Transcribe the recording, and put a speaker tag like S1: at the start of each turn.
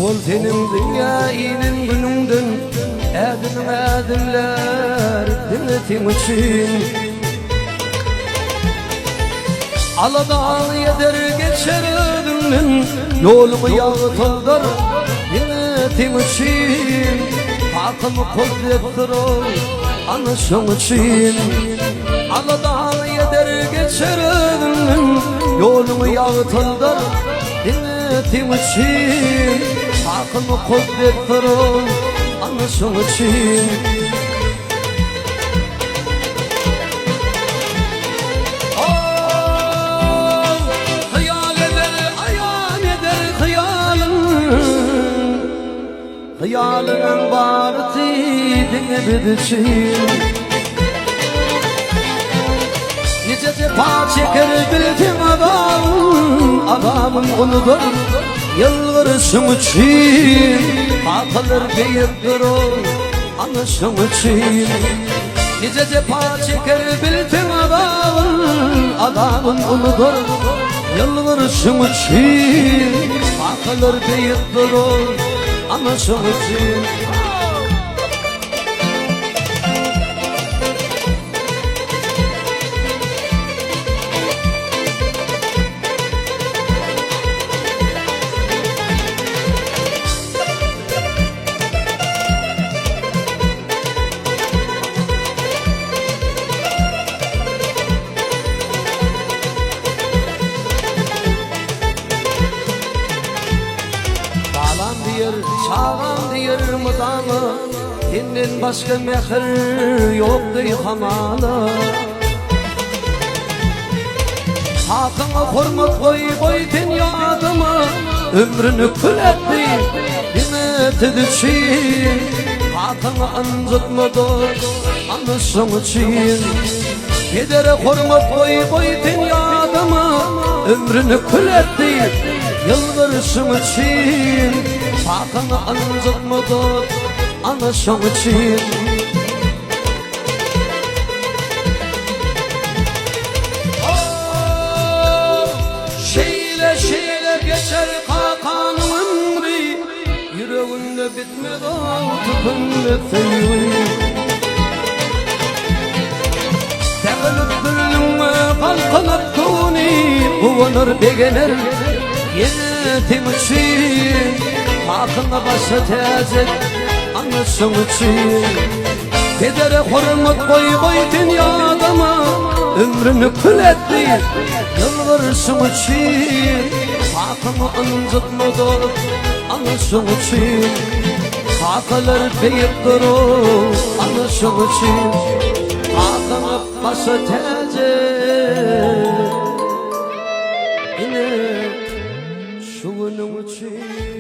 S1: Owal seniň dünýä inen günüňden Ädimiň ädimler diňe seň üçin. Aladaň ýeder geçer özüňden Ýoluňy ýagtyldar diňe seň üçin. Kakam mukaddes ol ana şoň üçin. Aladaň ýeder geçer özüňden Ýoluňy ýagtyldar diňe seň üçin. Kakam mukaddes ol ana şoň üçin. Hyýal eder, aýan eder hyýalyn. Hyýalynyň barysy diňe biz üçin. Nice jepa çeker bilseň azabyn, azabyn unudar ýylgyryşyň üçin. Kakalar beýikdir ol, ana şoň üçin. Nice jepa çeker bilseň azabyn, azabyn unudar ýylgyryşyň üçin. Kakalar beýikdir ol, ana şoň üçin. Balam diýer, çagam diýer mydama, Senden başga mähir ýok deý hamala. Hakyňa hormat goý, goý sen ýadyma, Ömrüni kül etdi diňe siz üçin. Hakyňy ynjytma dost, ana şoň üçin. Pedere hormat goý, goý sen ýadyma, Ömrüni kül etdi ýylgyryşyň üçin. Hakyňy ynjytma dost, ana şoň üçin. Şeýle şeýle geçer kakanyň ömri, Ýüreginde bitmez ol tükenmez söýgi. Sähel üstünligiňe galkynyp göwni, Guwanar begener ýene seň üçin. Kakyňa başa täç et, ana şoň üçin. Pedere hormat goý goý sen ýadama, Ömrüni kül etdi ýylgyryşyň üçin. Kakyňy ynjytma dost, ana şoň üçin. Kakalar beýikdir ana şoň üçin. Kakaňy başa täç et, Ine şu günüň üçin.